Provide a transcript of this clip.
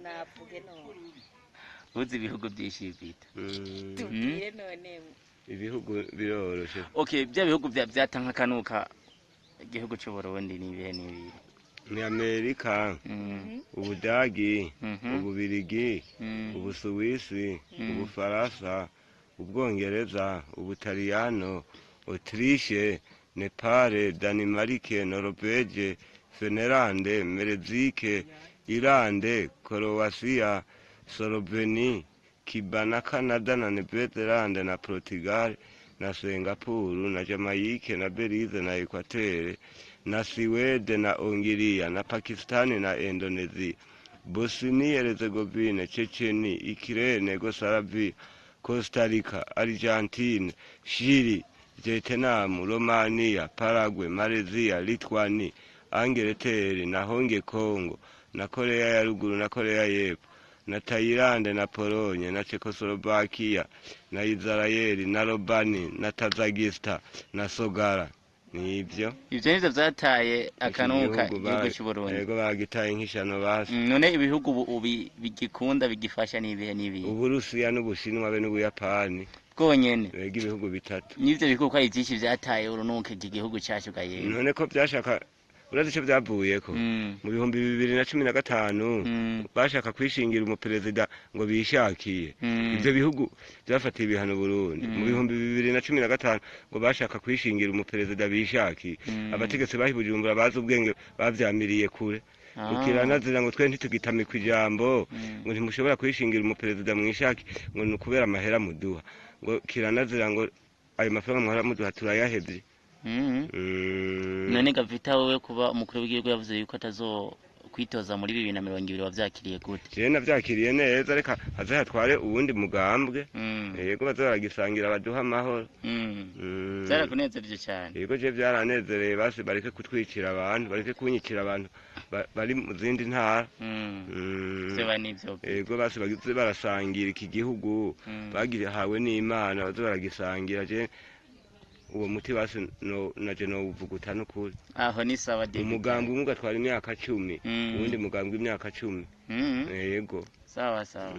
Navuge none. Uzi ibihugu byinshi bita. Tubwire none. Ibihugu biroroshe. Okay, bya bihugu byatanka kanuka igihugu cy'u Burundi ni ibihe n'ibihe? Ni Amerika, Ubudagi, Ububirigi, Ubusuwisi, Ubufaransa, Ubwongereza, Ubutaliyano, Autriche, Nepal, Danimarike, Norvege, Finlande, Mexique, Irlande, Croatia, Sloveni, Cuba na Canada na Netherland na Portugal na Singapore na Jamaica na Belize na Equateur na Suwede na Hongiriya na Pakistan na Indonesia, Bosnia Herzegovina, Chechenia, Ukraine, Yugoslavia, Costa Rica, Argentine, Chile, Vietnam, Romania, Paraguay, Malaysia, Lithuania, Angleterre na Hong Kong na Korea ya ruguru na Korea y'epfo na Thailand na Pologne na Czechoslovakia na Israel na Albania na Tajikistan na Sogara. Nibyo. Ivyo nivyo vyataye akanuka igihugu cy'u Burundi. Yego, bagitaye nk'ishano basi. None ibihugu ubu bigikunda bigifasha n'ibihe n'ibihe? Uburusiya n'Ubushinwa be n'Ubuyapani. Bwonyene? Yego, ibihugu bitatu. N'ivyo bihugu ko ari byinshi vyataye urunuka iki gihugu cyacu gaye. None ko byashaka, urazi icyo byavuyeko? Mu 2015 bashaka kwishingira umuperezida ngo bishakiye. Ibyo bihugu byafatiye ibihano Burundi mu 2015 ngo bashaka kwishingira umuperezida bishakiye. Abategetsi bahi Bujumbura bazi ubwenge bavyamiriye kure. Ukiranazira ngo twe ntitugitamikwa ijambo, ngo ntimushobora kwishingira umuperezida mwishaki, ngo ni ukubera amahera muduha, ngo kiranazira, ngo ayo mafaranga muhora muduha turayahevye. None Gavita, wowe kuba umukuru w'igihugu yavuze yuko atazo kwitoza muri 2020, wavyakiriye gute? Jewe navyakiriye neza, reka haze hatware uwundi mugambwe. Yego, baze baragisangira baduha amahoro. Byarakunezereje cyane? Yego, je byaranezereye. Basi bareke kutwicira abantu, bareke kunyicira abantu bari mu zindi ntara. Vyoba nivyo. Yego, basi bagize barasangira iki gihugu bagihawe n'Imana, baze baragisangira. Je uwo muti basi no naje nowuvuguta n'ukuri. Aho ni sawa, David. Umugambwe umwe ugatwara imyaka 10, uwundi mugambwe imyaka 10. Yego. Sawa sawa.